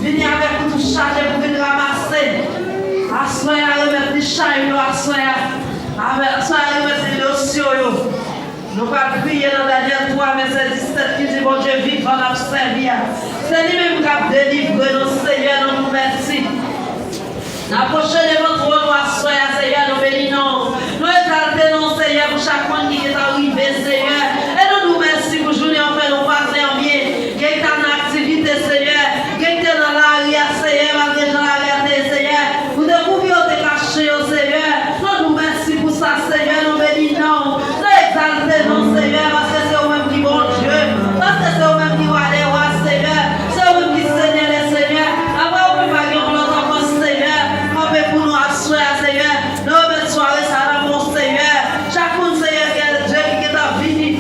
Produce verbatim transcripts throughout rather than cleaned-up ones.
Vini avèk kouto chaje pou vin ranmase. Aswè a, remèt li chay yo, aswè a. Avè-, aswè a, remèt li dosye yo. Nou pral priye nan Danyèl twa, vèsè disèt ki di, Bondye vivan n ap sèvi a, se li menm k ap delivre nou, Senyè, nou di w mèsi. N apwoche devan twòn ou aswè a, Senyè, nou beni non w. Nou egzalte non w, Senyè, pou chak moun ki gentan rive, Senyè. E nou di w mèsi pou jounen w fè nou kwaze an byen. Gen ki ta nan aktivite, Senyè. Gen ki te nan lari a, Senyè, malgre jan lari a te ye, Senyè. Ou dekouvri yo te kache yo, Senyè. Nou di w mèsi pou sa, Senyè. Nou beni non w. Nou egzalte non w, Senyè, paske se ou menm ki Bondye. Paske se ou menm ki Wa dè wa, Senyè. Se ou menm ki Senyè dè senyè. Apre ou menm pa gen yon lòt ankò, Senyè. Kanpe pou nou aswè a, Senyè. Nou remèt sware sa nan men w, Senyè. Chak moun, Senyè, gen Dye ki gentan vini.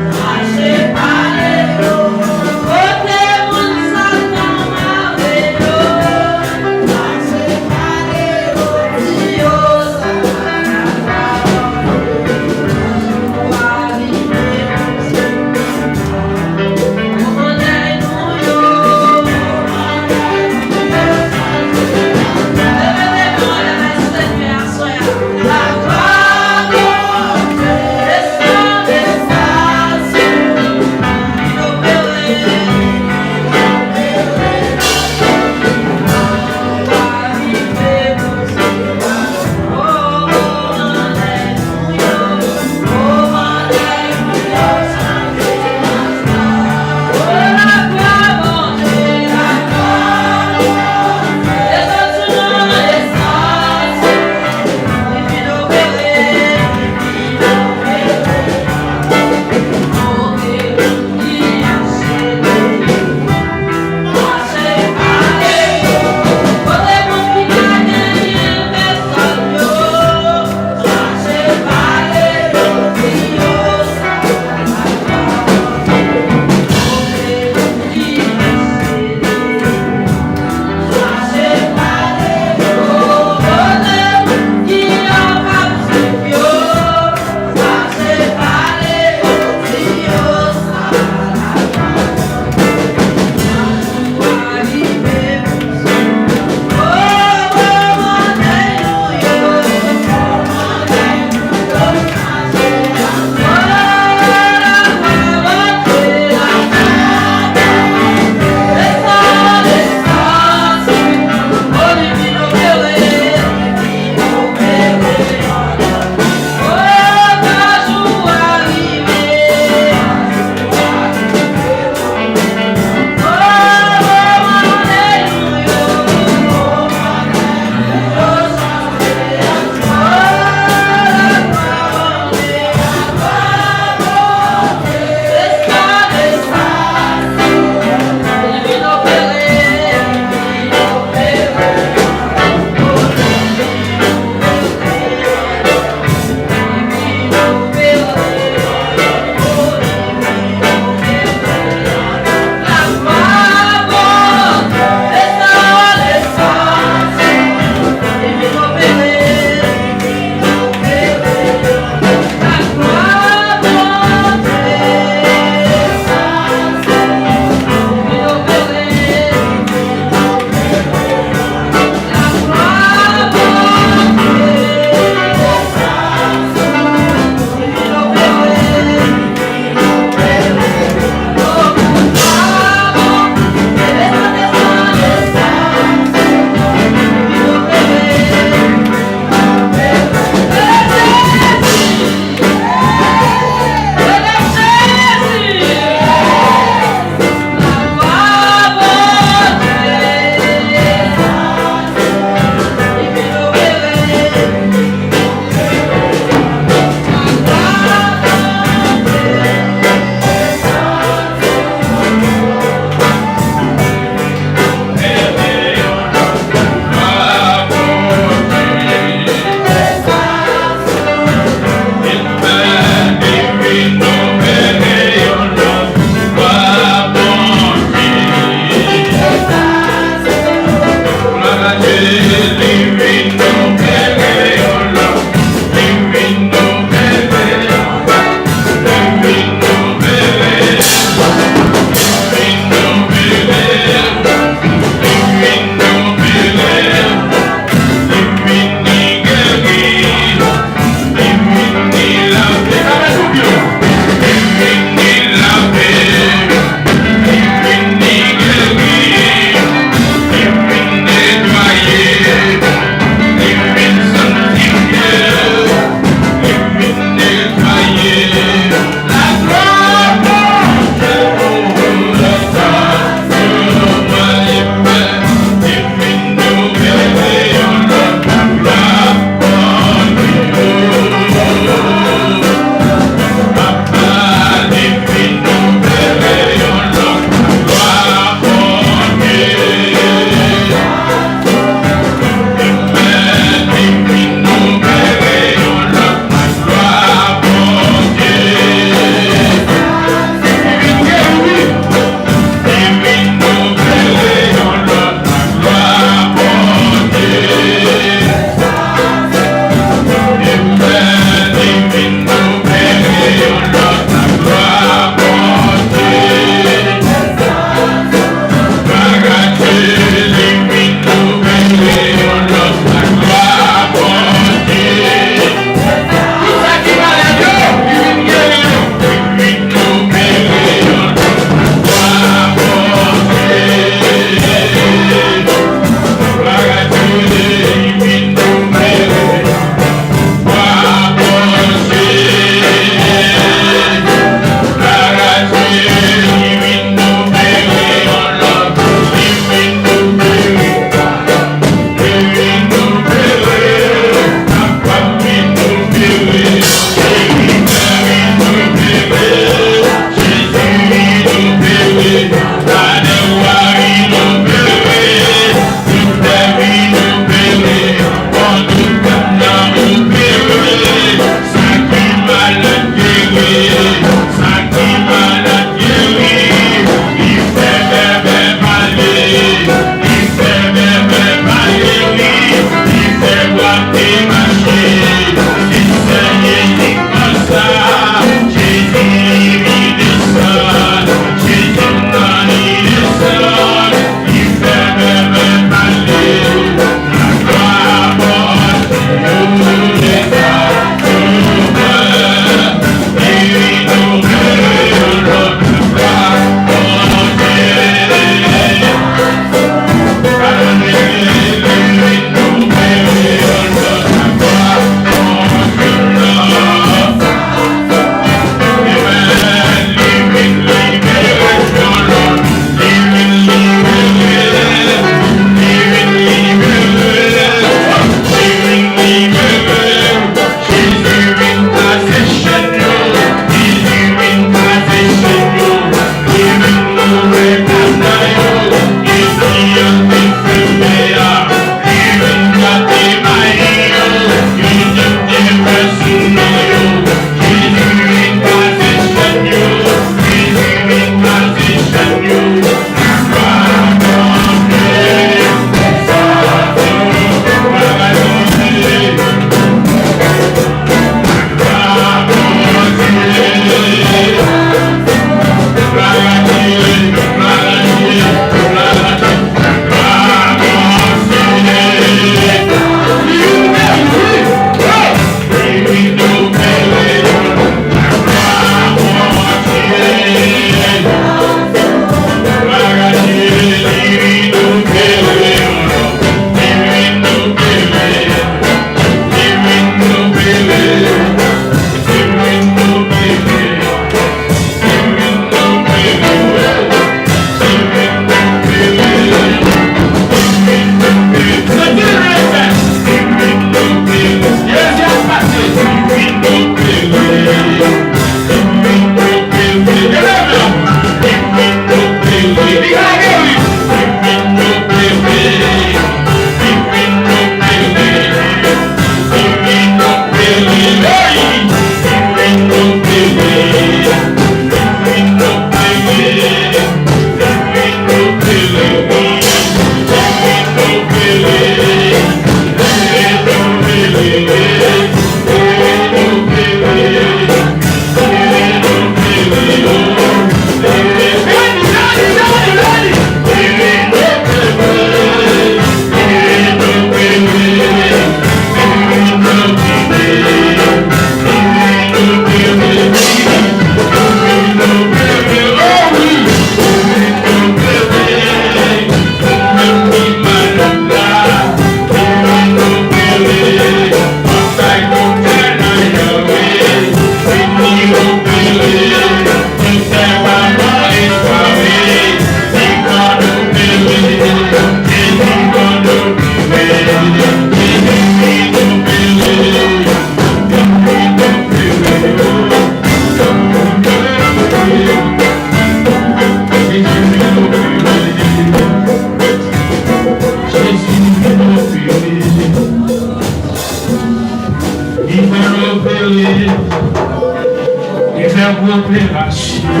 Yon gwo operasyon.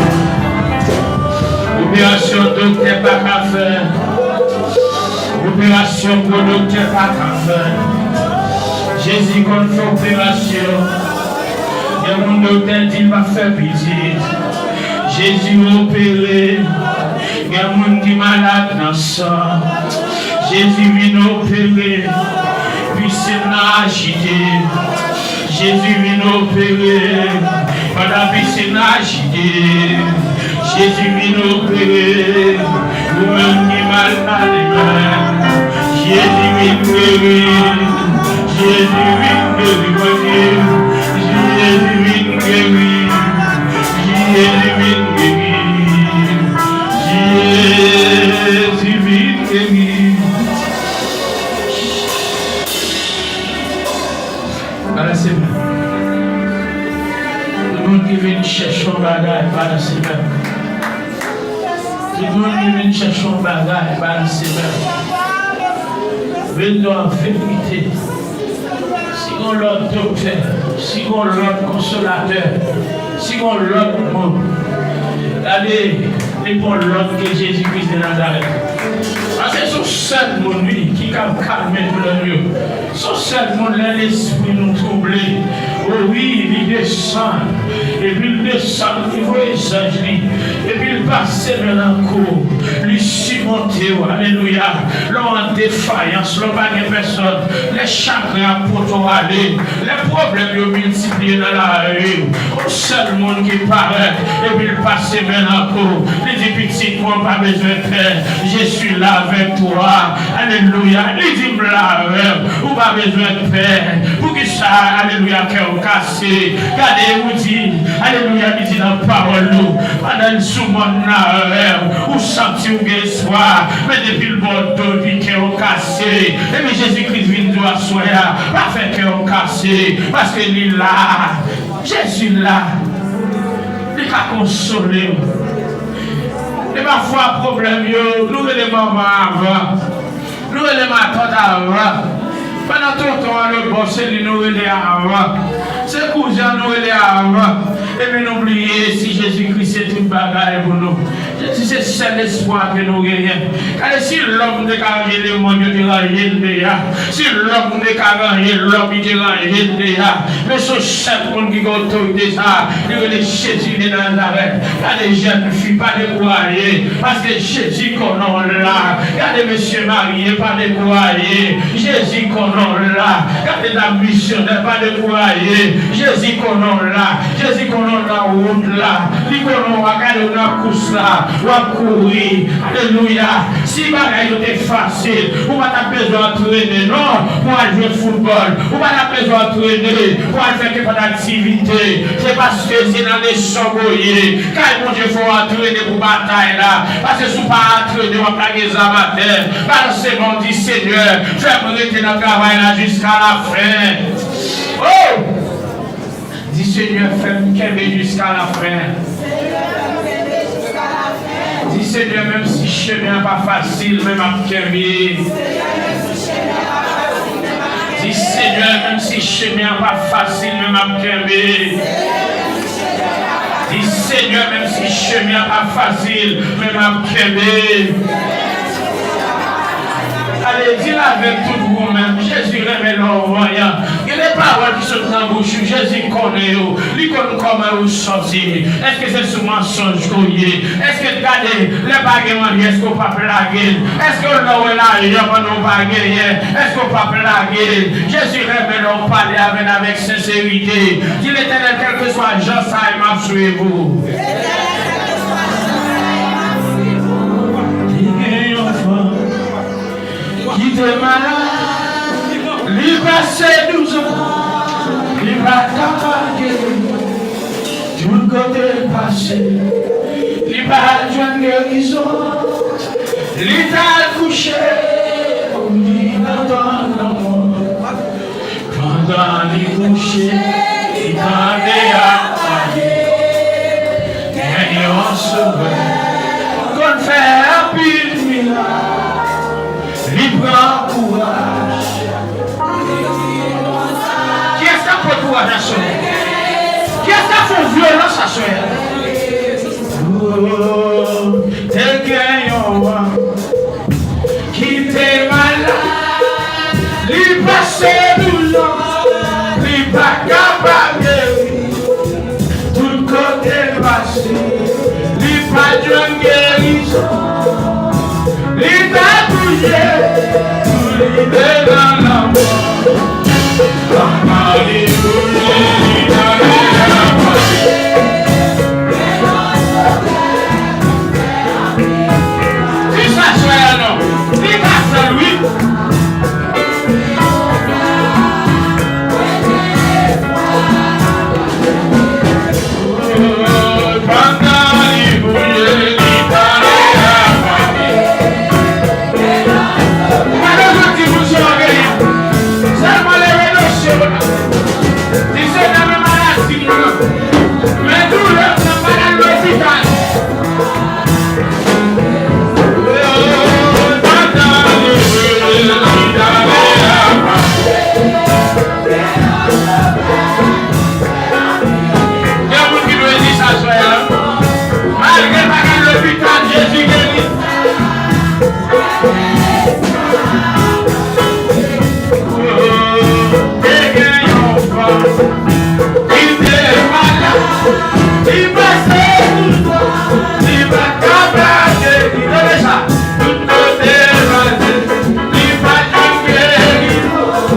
Operasyon doktè pa ka fè. Operasyon gwo doktè pa ka fè. Jezi konn fè operasyon. Gen moun doktè di l pa fè pitit. Jezi opere. Gen moun ki malad nan san. Jezi vin opere. Pisin nan ajite. Jezi vin opere. Pandan pisin nan ajite. Jezi vin opere. Ou menm ki malad, Jezi vin geri. Jezi vin geri, Bondye. Jezi vin geri. Jezi vin geri. Jezi vin geri. Ba l semen. Tout moun ki vin chèche yon bagay, ba l semen. Tout moun ki vin chèche yon bagay, ba l semen. Vin nan verite. Si gon lòt doktè, si gon lòt konsolatè, si gon lòt mo, gade, li gon lòt ke Jezi Kris de Nazarèt. Paske se yon sèl moun, wi, ki kab kalme doulè nou yo. Se yon sèl moun, lè lespri nou twouble, o wi, li desann. Epi l desann, li voye zanj li. Epi l pase men nan kou w. Li simonte w. Alelouya. Lè w an defayans, lè w pa gen pèsòn, lè chagren ap pote w ale, lè pwoblèm yo miltipliye nan lavi w, yon sèl moun ki parèt, epi l pase men nan kou w. Li di, pitit mwen, w pa bezwen pè. Je suis là avec toi. Alelouya. Li di, m la avè w. Ou pa bezwen pè. Poukisa, alelouya, kè w kase? Gade, ou di, alelouya, li di nan pawòl nou, pandan l sou mòn nan avè w, ou santi w gen espwa, men depi l bò w do, epi kè w kase. Epi Jezi Kris vin di w aswè a, pa fè kè w kase, paske li la. Jezi la. Li ka konsole w. E pafwa pwoblèm yo, nou rele manman avan. Nou rele matant avan. Pandan tonton an lòt bò, se li nou rele avan. Se kouzen an nou rele avan. Epi nou bliye si Jezi Kris se tout bagay pou nou. Jezi se sèl espwa ke nou genyen. Gade, si lòm te ka ranje lemonn, yo te ranje l deja. Si lòm te ka ranje lòm, li te ranje l deja. Men se yon sèl moun ki gen otorite sa a, li rele Jezi de Nazarèt. Gade, jèn fi, pa dekouraje, paske Jezi konnen w la. Gade, mesye marye, pa dekouraje, Jezi konnen w la. Gade, dam misyonè, pa dekouraje, Jezi konnen w la. Jezi konnen w nan wout la. Li konnen w ap gade w nan kous la. W ap kouri. Alelouya. Si bagay yo te fasil, ou pa t ap bezwen antrene non pou al jwe foutbòl. Ou pa t ap bezwen antrene pou al fè kenpòt aktivite. Se paske se nan leson w ye. Kay Bondye fè w antrene pou batay la. Paske si w pa antrene, w ap lage zam atè. Balanse men w, di, Senyè, fè m rete nan travay la jiska lafen. Oh! Di, Senyè, fè m kenbe jiska lafen. Di, Senyè, menm si chemen an pa fasil, men m ap kenbe. Di, Senyè, menm si chemen an pa fasil, men m ap kenbe. Di, Senyè, menm si chemen an pa fasil, men m ap kenbe. Ale, di l avèk tout ou menm, Jezi renmen lè w vanyan. Gen de pawòl ki sot nan bouch ou, Jezi konnen yo. Li konn kòman yo sòti. Èske se sou mansonj ke w ye? Èske, gade, lè pa gen manje, èske w p ap lage l? Èske lè w wè lajan pandan w pa genyen, èske w p ap lage l? Jezi renmen lè w pale avè l avèk senserite. Di, Letènèl, kèlkeswa jan sa ye, m ap swiv ou. Li gen yon fanm ki te malad, li pase douz an, li pa t ap geri. Tout kote l pase, li pa jwenn gerizon. Li t al kouche, li nan tann lanmò. Pandan li kouche, li tande y ap pale, gen yon Sovè konn fè anpil mirak. Li pran kouraj. Kiyès k ap pran kouraj aswè? Kiyès k ap fè yon vyolans aswè? Li pa t jwenn gerizon. Li ta touye pou li te nan lanmò. Pandan li touye, li ta nan lanmò. Di sa, sè a non. Li ka fè l, wi. Pandan li touye, li pale a fanmi. Ou pa bezwen di moun sa w genyen. Sèlman leve dosye w la. Di se nan men maladi moun nan. Men doulè w nan pa al lopital. Gen moun ki dwe di sa sè a. Malgre l pa ka al lopital, Jezi geri. Te gen yon fanm ki te malad, li pase tout bò, li pa t kapab geri. Tande sa, tout kote pase, li pa t jwenn gerizon.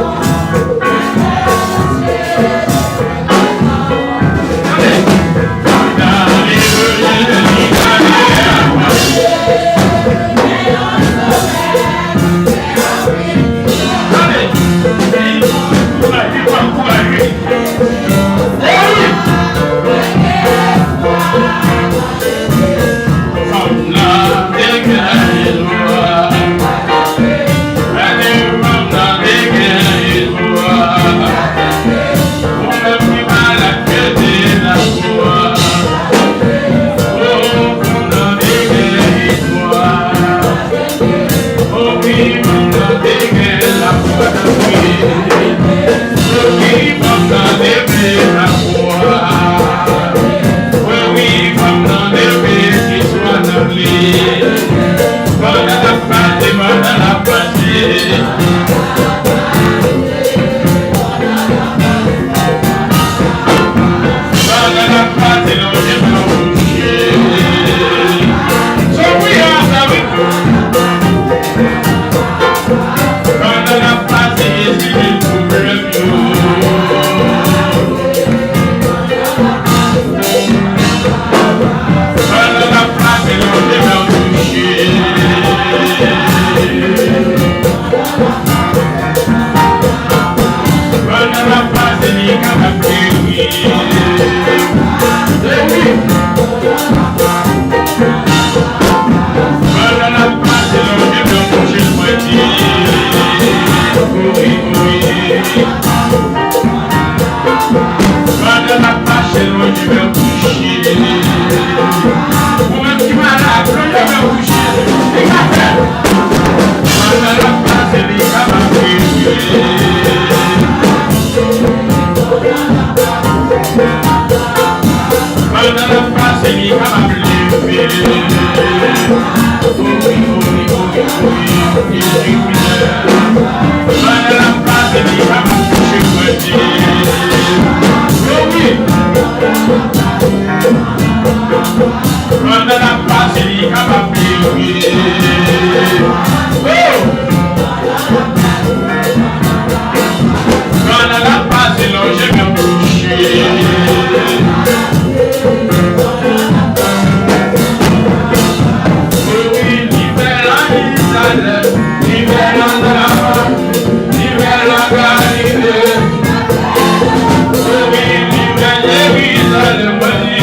Pandan n ap mache, lonje men w touche. Ou menm ki malad, lonje men w touche. Li ka fè l. Pandan n ap pase, li kapab rele. Pandan n ap pase, li kapab leve. Pandan n ap pase, li kapab touche pwenti. Wi. Pandan n ap pase, li kapab leve. Oh! Pandan n ap pase, lonje men w touche. Wi, li fè l an Izrayèl, li fè l an Dama, li fè l an Galile. Wi, li fè Jerizalèm, mwen di.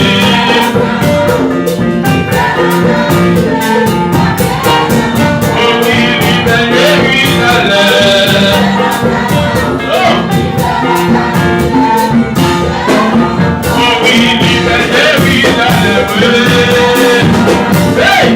Hey!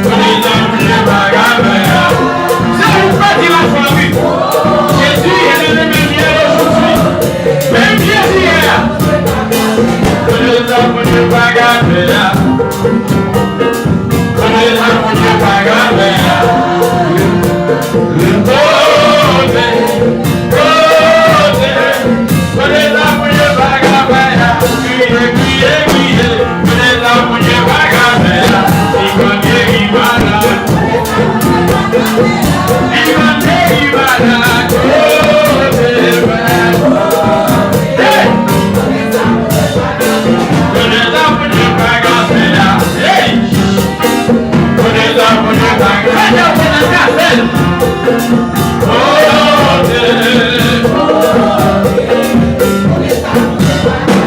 Kote sa mouche pa ka fè a? Se ou k pèdi lafwa, wi. Jezi ye le menm yè, ojodwi, menm Jezi yè a. Kote sa mouche Vagabè a. Kote sa Bondye vagabè a. Kote, kote, kote sa Bondye vagabè a. Kriye, kriye, kriye. Kote sa Bondye vagabè a. Li konn geri malad. Li konn geri malad. Kote, hey! Kote sa Bondye pa ka fè la? Hey! Kote sa Bondye pa ka fè la?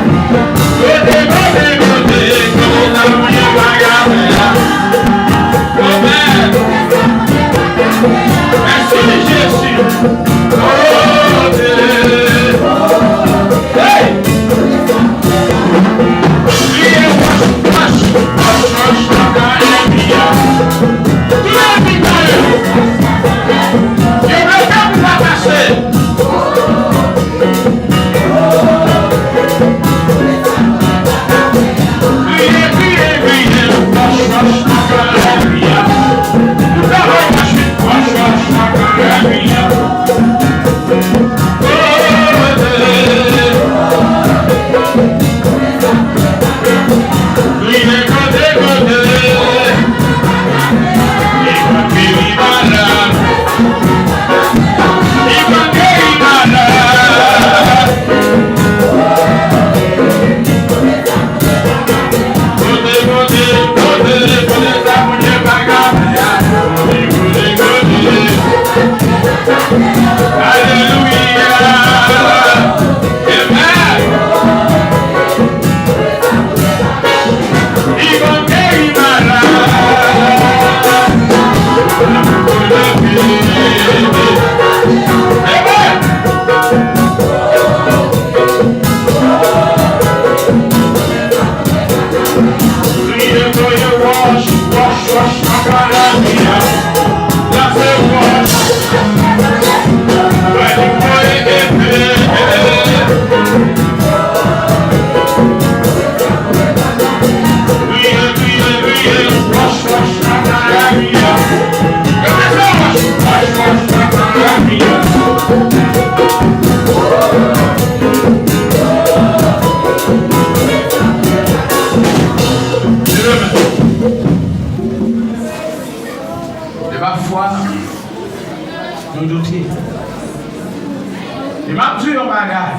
Kote, kote, kote, kote sa Bondye pa ka fè la? Kote? Mèsi Jezi. Kote? Hey! Kriye wòch, wòch, wòch, wòch nan kare mi a. Tout moun ki tande yo. Yo bloke pou pa pase. Kriye, kriye, kriye, wòch, wòch nan kare mi a. Tout travay mache, wòch, wòch nan kare mi a. Alelouya! Amen! Li va geri malad. Amen! Kriye, kriye, wòch, wòch, wòch, nan kare mi a. Lase wòch. Mwen di voye epe. Kriye, kriye, kriye, wòch, wòch, nan kare mi a. Yo mete wòch, wòch, wòch, nan kare mi a. E pafwa, nou doute. E m ap di w yon bagay.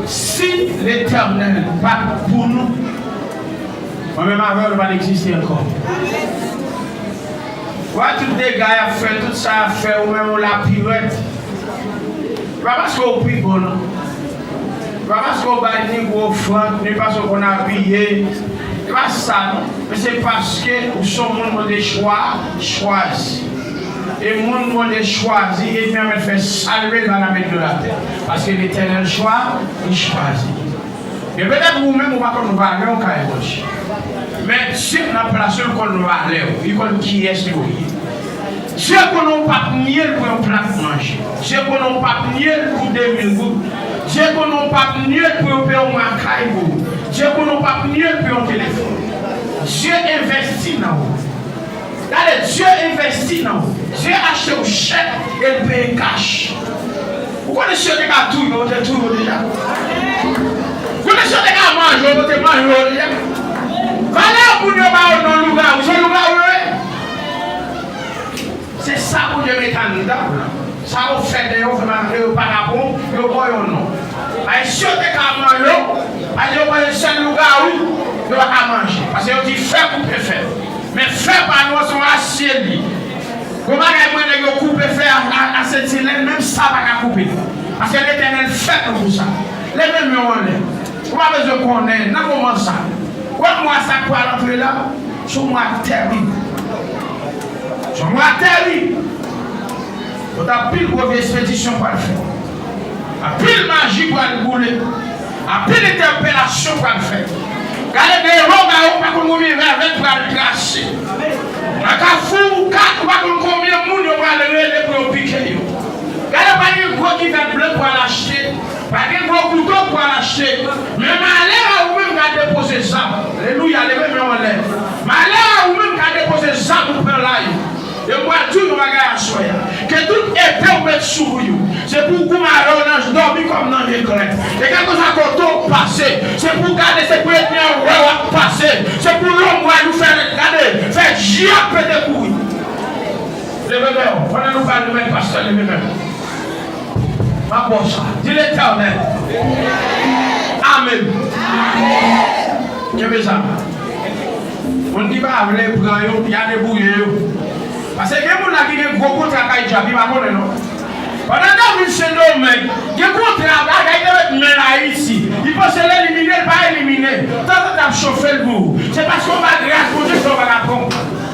Si Letènèl pa t pou nou, mwen menm avè w, nou pa t egziste ankò. Wè tout dega y ap fè, tout sa y ap fè, ou menm ou lapirèt. Se pa paske w pi bon, non. Se pa paske w bay ni gwo ofrann, ni paske w konn abiye. Se pa sa, non. Men se paske ou se yon moun Bondye chwa, chwazi. E moun Bondye chwazi, enmi an mèt fè sa l vle, l pa ka met dlo l atè. Paske Letènèl chwa, li chwazi. E petèt ou menm ou pa konn valè w kay Bondye. Men Dye nan plas ou, l konn valè w, li konn kiyès ke w ye. Dye konnen w p ap nye l pou yon plat manje. Dye konnen w p ap nye l pou de mil goud. Dye konnen w p ap nye l pou yo peye yon makay pou ou. Dye konnen w p ap nye l pou yon telefòn. Dye envèsti nan ou. Gade, Dye envèsti nan ou. Dye achte w chèk e l peye kach. Ou konnen si yo te ka touye w, yo te touye w deja. Ou konnen si yo te ka manje w, yo te manje w deja. Valè moun yo ba yo non lougawou, se lougawou yo ye. Se sa Bondye mete anndan w lan. Sa yo fè dèyè w, fè malere, yo pa ka pran w, yo ba w yon non. Ay, si yo te ka manje w, ay, yo manje sèl lougawou, yo pa ka manje. Paske yo di fè koupe fè. Men fè pa nou an, se yon asye li. Gon bagay mwen nèg yo koupe fè a, a, a Sentilèn, menm sa pa ka koupe. Paske Letènèl fè nou pou sa. Leve men w anlè. Ou pa bezwen konnen nan moman sa. Ou wè mwa sa k pral antre la, se yon mwa tèrib. Se yon mwa tèrib. Kote anpil gwo vye espedisyon pral fè. Anpil maji pral boule. Anpil entèpelasyon pral fèt. Gade deyò kay ou, pa konn konbyen vèvèt pral trase. Nan kafou ou kat, ou pa konn konbyen moun yo pral rele pou yo pike yo. Gade, pa gen gwo kivèt ble pral achte, pa gen gwo kouto pral achte. Men malè a ou Pou goumen avè w nan dòmi kòm nan eklè. E kèlkeswa kote w pase, se pou w gade, se pou ènmi an wè w ap pase. Se pou lonbraj ou fè, gade, fè je ap pete kouri. Leve men w. Pandan nou pale, men pastè leve men w. M ap ba w sa. Di Letènèl. Amèn. Kenbe sa. Moun ki pa vle pran yo, y a debouye yo. Paske gen moun la ki gen gwo kontra kay dyab, li pa konnen non. Pandan David Sendomeng, gen kontra bagay te met men l Ayiti. Li panse l elimine, l pa elimine. Tanzantan ap chofe l pou ou. Se paske w pa gras Bondye fè w pa ka pran.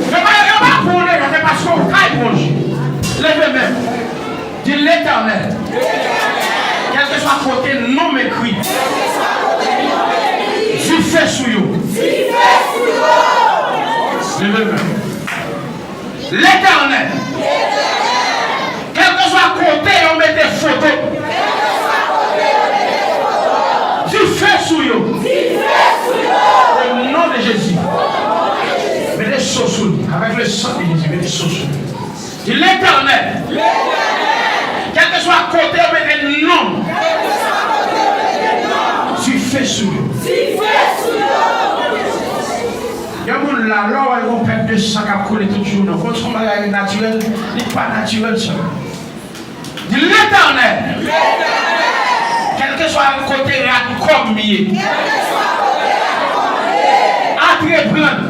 Yo pa, yo pa pran w deja, se paske w kay Bondye. Leve men w. Di Letènèl. Kèlkeswa kote non m ekri. Dife sou yo. Leve men w. Letènèl. Kèlkeswa kote yo mete foto. Dife sou yo. O non de Jezi. Mete so sou li. Avèk le sang de Jésus, mete so sou li. Di Letènèl. Kèlkeswa kote yo mete non. Dife sou yo. Gen moun la, lè w wè yon pèt de san k ap koule tout jounen, konn se yon bagay natirèl, li pa natirèl sèlman. Di Letènèl. Kèlkeswa kote rad kòm ye. Antreprann.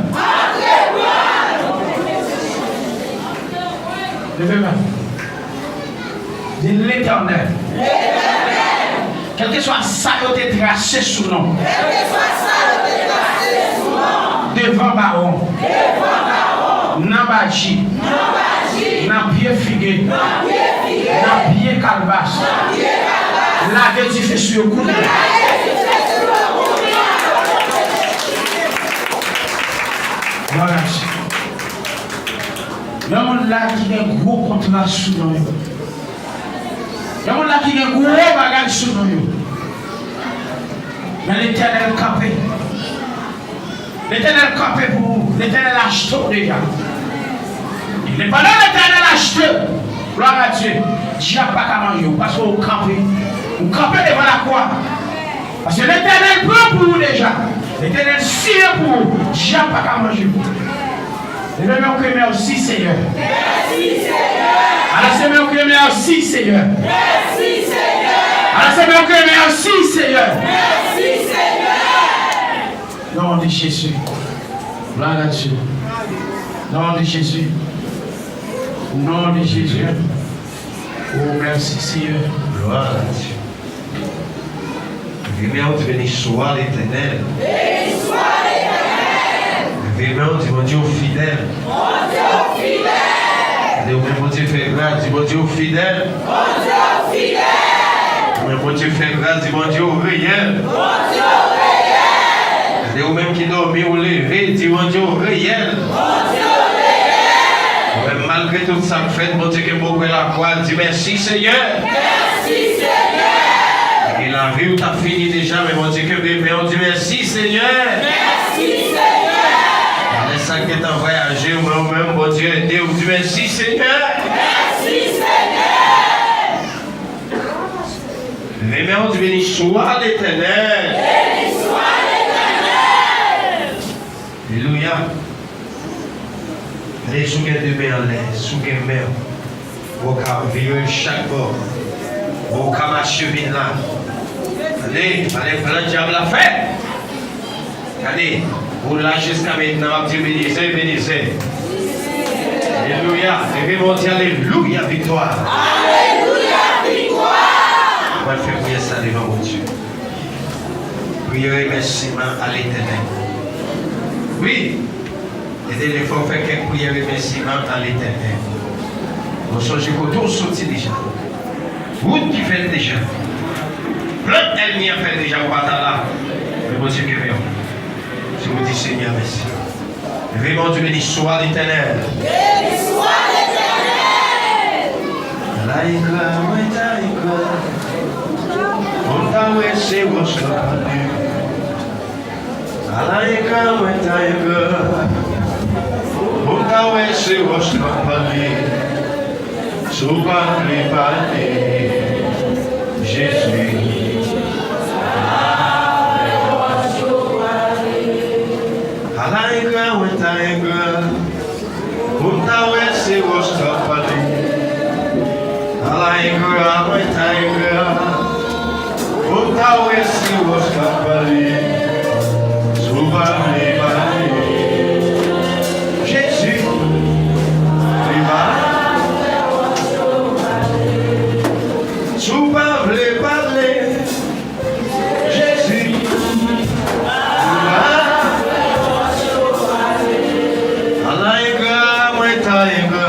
Leve men. Di Letènèl. Kèlkeswa sa yo te trase sou non. Devan bawon. Nan baji. Nan pye figi. Nan pye kalbas. Lage dife sou yo kounye a. Glwa a Dye. Gen moun la ki gen gwo kontra sou non yo. Gen moun la ki gen gwo bagay sou non yo. Men Letènèl kanpe. Letènèl kanpe pou ou. Letènèl achte w deja. E pandan Letènèl achte w, glwa a Dye, dyab pa ka manje w paske w kanpe. Ou kanpe devan lakwa. Paske Letènèl pran pou ou deja. Letènèl siyen pou ou. Dyab pa ka manje w. Leve men w, kri mèsi Seyè. Mèsi Seyè. Ann leve men w, kri mèsi Seyè. Mèsi Seyè. Ann leve men w, kri mèsi Seyè. Mèsi Seyè. Non de Jezi. Glwa a Dye. Non de Jezi. Non de Jezi. O mèsi Seyè. Glwa a Dye. Leve men w, di, beni swa Letènèl. Beni swa Letènèl. Leve men w, di, Bondye w fidèl. Bondye w fidèl. Lè ou menm Bondye fè gras, di, Bondye w fidèl. Bondye w fidèl. Ou menm Bondye fè gras, di, Bondye w reyèl. Bondye w reyèl. Lè ou menm ki dòmi, ou leve, di, Bondye w reyèl. Bondye w reyèl. Ou menm, malgre tout sa k fèt, Bondye kenbe w prè lakwa, di, mèsi Seyè. Mèsi Seyè. E lavi w t ap fini deja, men Bondye kenbe men w, di, mèsi Seyè. Mèsi Seyè. Lè sa k gentan vwayaje, ou menm, ou menm, Bondye ede w, di, mèsi Seyè. Mèsi Seyè. Leve men w, di, beni swa Letènèl. Beni swa Letènèl. Alelouya. Gade, si w gen de men anlè, si w gen men w, ou ka vire l chak bò. Ou ka mache vin la. Gade, gade plan dyab la fè. Gade, ou la jiska mentnan, w ap di, Ebenezer, Ebenezer. Alelouya. Leve men w, di, alelouya, viktwa. Alelouya, viktwa. Ou pral fè priyè sa devan Bondye. Priyè remèsiman a Letènèl. Wi. Letènèl, fò w fè kèk priyè remèsiman a Letènèl. Ou sonje kote w soti deja. Wout ki fèt deja. Plan ènmi an fèt deja, ou pa ta la. Men Bondye kenbe w. Se pou di Senyè mèsi. Leve men w, di, beni swa Letènèl. Beni swa Letènèl. Ala engra mwen ta engra. Pou m ta wè se wòch k ap pale. Ala engra mwen ta engra. Pou m ta wè se wòch k ap pale. Si w pa vle pale, Ala engra mwen ta engra, pou m ta wè se wòch k ap pale. Ala engra mwen ta engra, pou m ta wè se wòch k ap pale. Si w pa vle pale, Jezi, li pa. Si w pa vle pale, Jezi, ala engra mwen ta engra,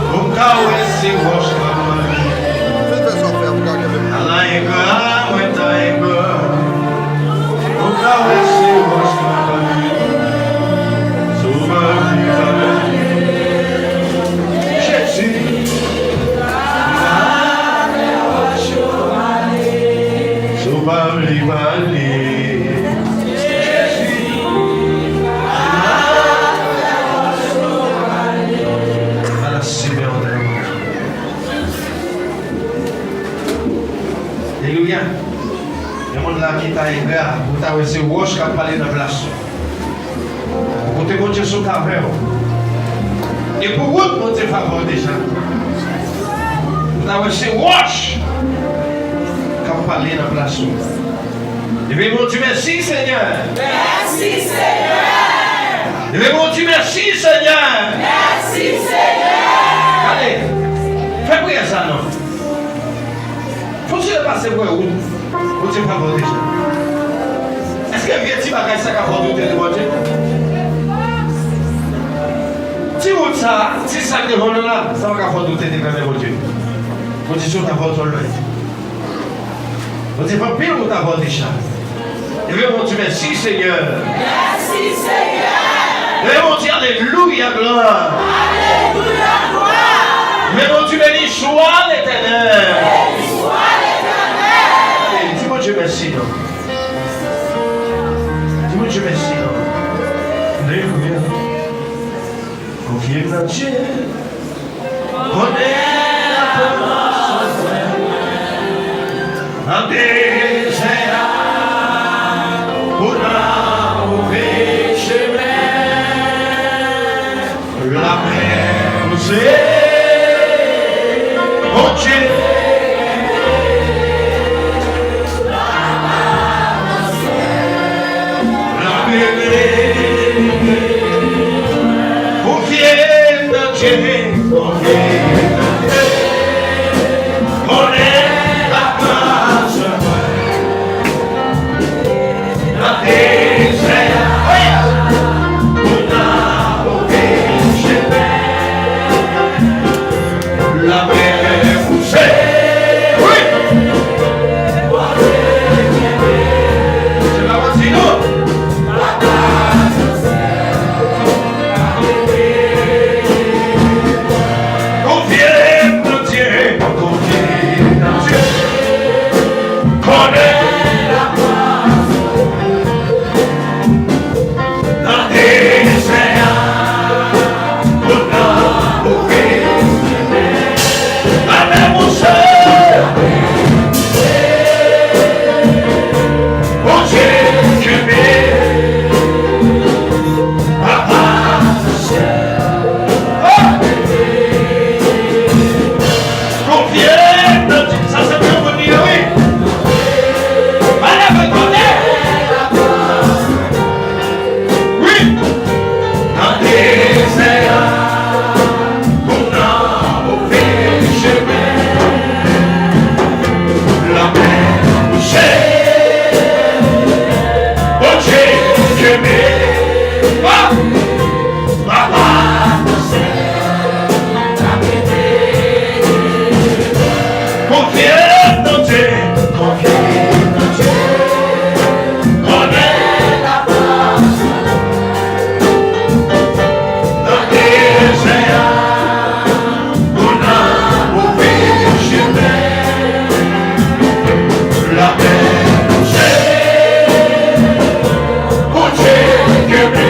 pou m ka wè se wòch k ap pale. Ala engra mwen ta engra, pou m ka wè se wòch k ap pale. Si w pa vle pale, Jezi, si w pa vle pale, Jezi, ala sipè w ta engra. Alelouya. Gen moun la ki ta engra, ou ta wè se wòch k ap pale nan plas ou. Ou kote Bondye sot avè w. E pou wout Bondye favè w deja. Ou ta wè se wòch k ap pale nan plas ou. Leve men w di mèsi, Senyè. Mèsi, Senyè. Leve men w di mèsi, Senyè. Mèsi, Senyè. Gade, fè priyè sa non. Fò w tire pase pou wè wout. Bondye pa bon deja. Èske vye ti bagay sa ka fè w doute de Bondye? Ti wout sa, ti sa k devan nou la, sa pa ka fè w doute de grandè Bondye. Bondye sot avè w twò lwen. Bondye fè anpil wout avè w deja. Leve men w di mèsi, Senyè. Mèsi, Senyè. Leve men w di alelouya, glwa. Alelouya, glwa. Leve men w di beni swa Letènèl. Beni swa Letènèl. Di Bondye mèsi non. Di Bondye mèsi non. Alelouya. Konfye m nan Dye. Konnen l ap pran swen mwen nan dezè a, pou nan move chemen. Lapè pouse, Bondye. Konfye m nan Dye, konfye m nan Dye. Konnen l ap pran swen mwen nan dezè a. Pou nan move chemen. Lapè pouse. Wi. Se pa manti non. Konfye nan Dye, konfye nan Dye. Konnen nan dezè a, pou nan move chemen. Lapè pouse. Bondye kenbe. Papa nan syèl. Oh! Konfye nan Dye. Sa se pou moun li ye, wi. Pa leve kote. Wi. Nan dezè a, pou nan move chemen. Lapè pouse. Bondye kenbe. Ah! Papa nan syèl. Konfye nan Dye, konfye nan Dye. Konnen l ap pran swen nan dezè a, pou nan move chemen. Lapè pouse, Bondye kenbe.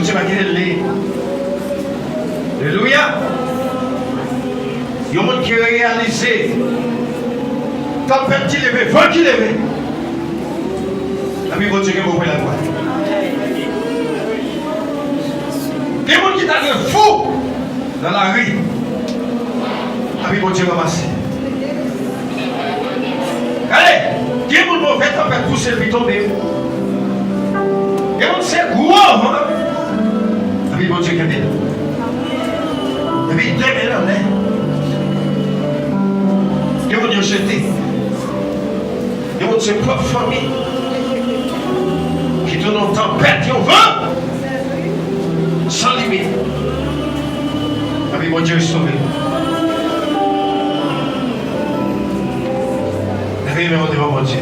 Bondye pa kite l li. Alelouya. Yon moun ki reyalize tanpèt ki leve, van ki leve, epi Bondye gen pou lakwa. Gen moun ki ta dwe fou nan lari, epi Bondye ranmase. Gade, gen moun move tanpèt pouse l pi tonbe. Gen moun se gwo van, epi Bondye kenbe l. Epi demen l anlè. Gen moun yo jete. Gen moun se pwòp fanmi ki tounen yon tanpèt, yon van san limit. Epi Bondye restore l. Leve men w devan Bondye.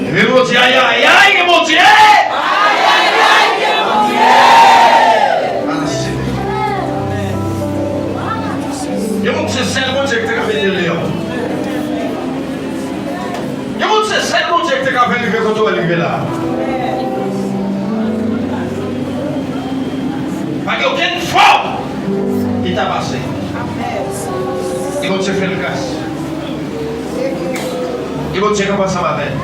Leve men w di, ayayay, gen Bondye! Ayayay, gen Bondye! Gen moun se sèl Bondye ki te ka mete l deyò. Gen moun se sèl Bondye ki te ka fè l rive kote w rive la. Pa gen okenn fòm ki ta pase. E Bondye fè l gras. E Bondye kanpe ansanm avè l.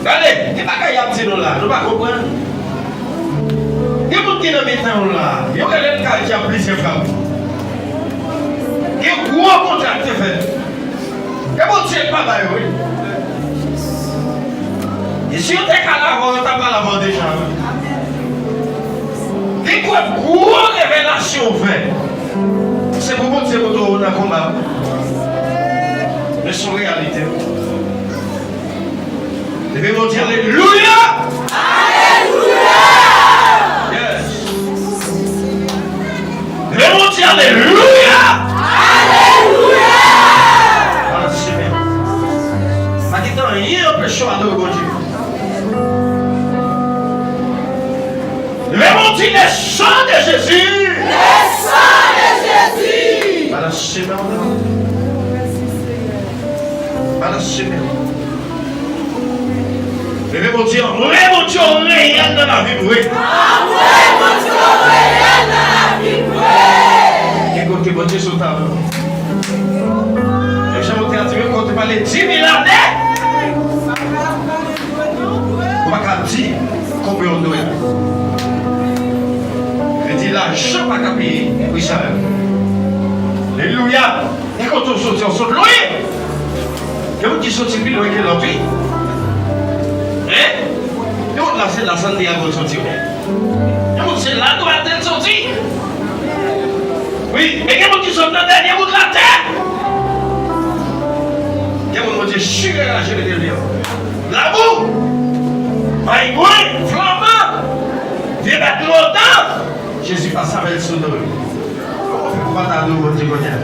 Gade, gen bagay y ap di nou la, nou pa konprann. Gen moun ki nan mitan nou la, yo rele l kay ki ap plizyè frape. Gen gwo kontra ki te fèt. E Bondye pa bay, wi. E si yo te ka lave w, yo ta pral lave w deja, wi. Gen kwè gwo revelasyon ouvè. Se pou Bondye moute w nan konba. Men se yon reyalite. Leve men w di alelouya! Alelouya! Yes! Leve men w di alelouya! Alelouya! Ala semen. Pa kite anyen anpeche w adore Bondye. Leve men w di le sang de Jésus! Le sang de Jésus! Ala semen. Ala semen. Leve men w di, anmwe Bondye w reyèl nan lavi m, wi. Anmwe Bondye w reyèl nan lavi m, wi. Gen kote Bondye sot avè w. Menm jan Bondye a di, menm kote pale di mil ane, ou pa ka di konbyen w dwe. Li di, lajan pa ka peye pri sa yo. Alelouya. E kote w soti, w sot lwen. Gen moun ki soti pi lwen ke lòt, wi. Hein? Gen moun la, se la sante a pou l soti, wi. Gen moun se la dwat l soti. Wi, e gen moun ki sot nan dènye bout latè. Gen moun Bondye chire raje mete l deyò. Labou, maygwen, flanman, vye bèt lontan. Jezi pase avè l sou do l. Kòman w fè pou w pa ta adore Bondye kounye a?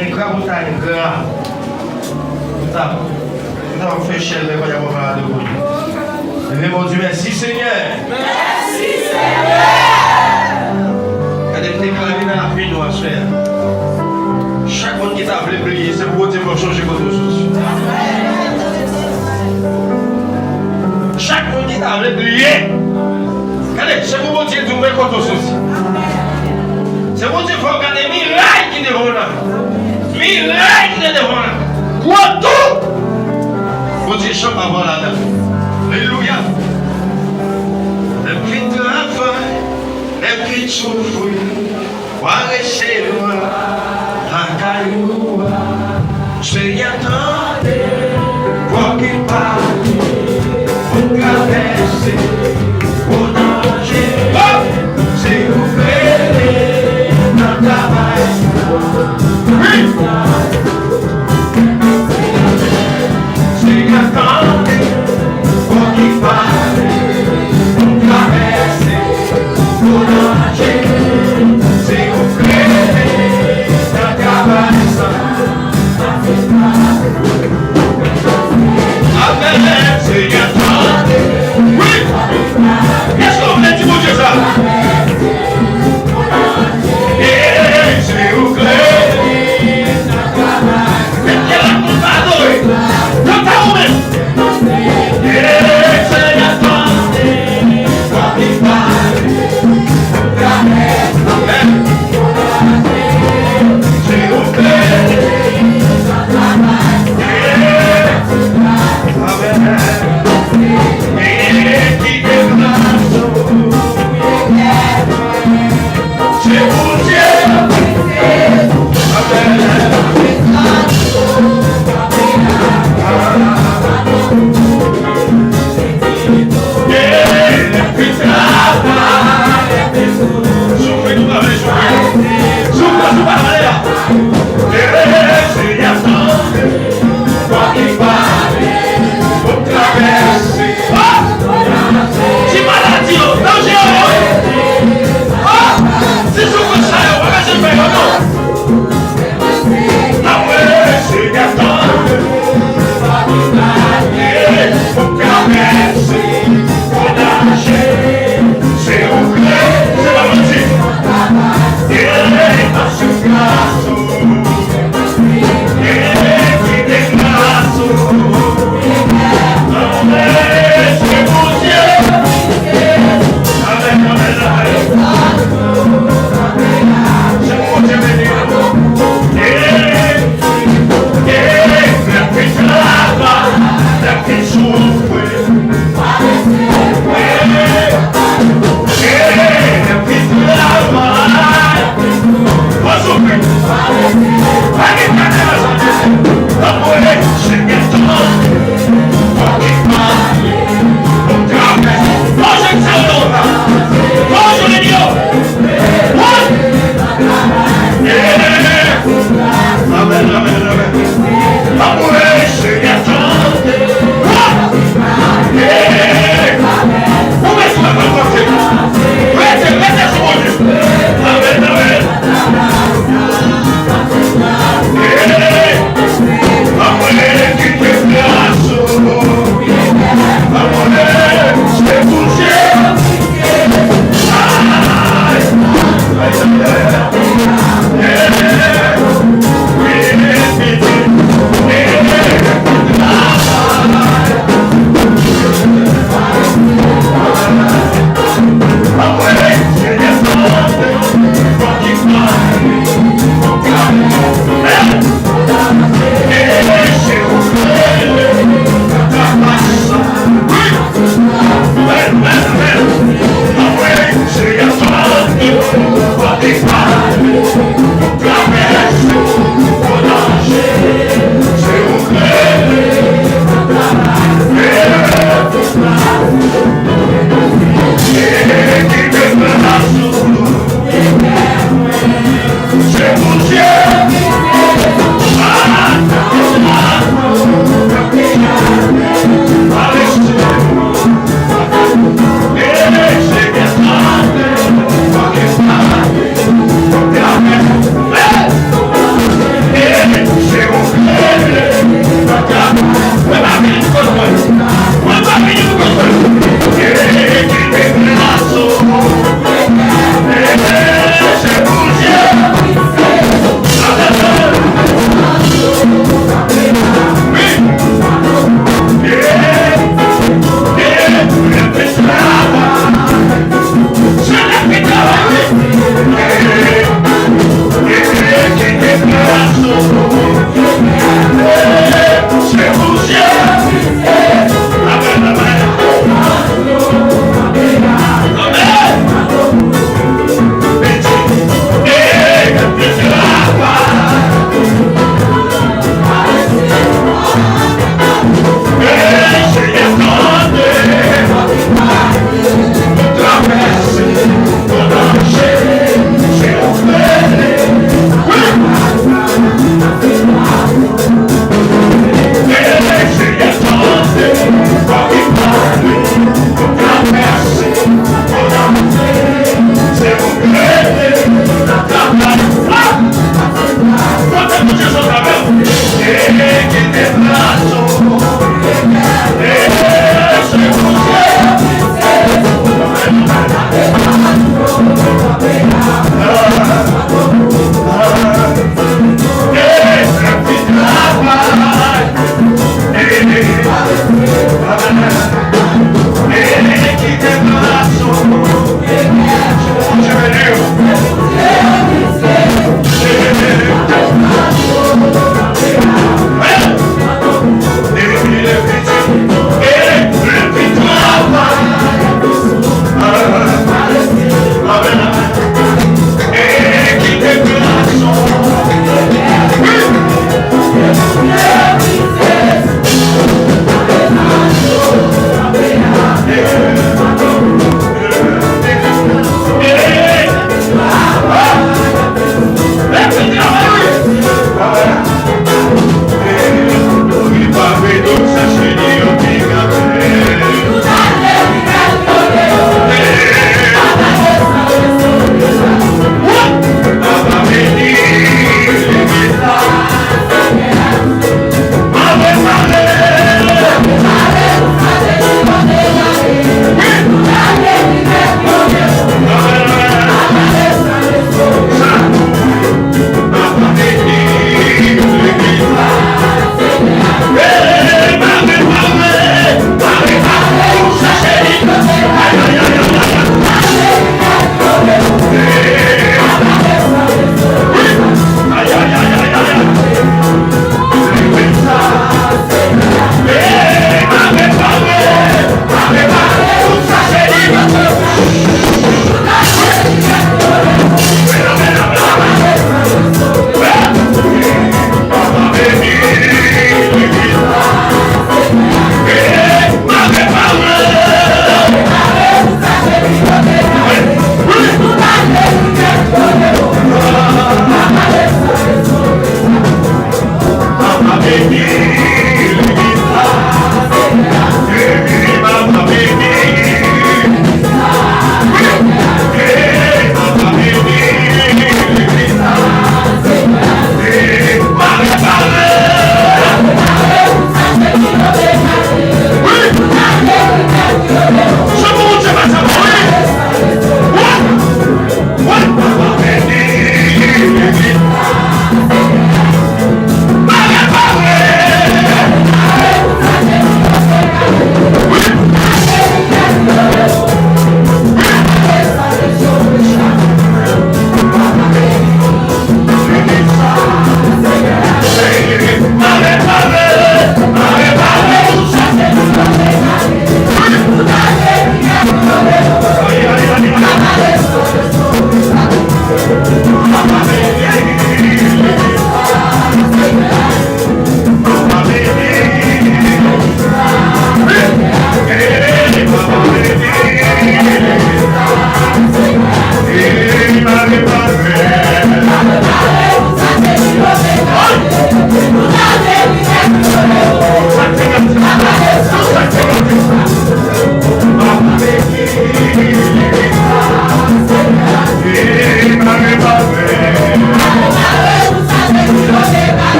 Engra pou w ta engra. Pou w ta, pou w ta fè chèlbè kounye a pou w pa adore Bondye. Leve men w di, mèsi Senyè. Mèsi Senyè. Gade, m deklare nan lavi nou aswè a. Chak moun ki ta vle bliye, se pou Bondye fè w sonje kote w soti. Chak moun ki ta vle bliye, gade, se pou Bondye di w men kote w soti. Se Bondye fè w gade miray ki devan w la. Miray ki te devan w la. Gwo tou. Bondye janm ap wè w ladan. Alelouya. Lè m fin travay, lè m fin soufri, w a resevwa lakay ou a. Senyè, tande vwa ki pale pou travèse gwo danje. Se ou k rele nan travay sa. Wi. Senyè, tande vwa ki pale pou travèse gwo danje. Se ou k rele nan travay sa.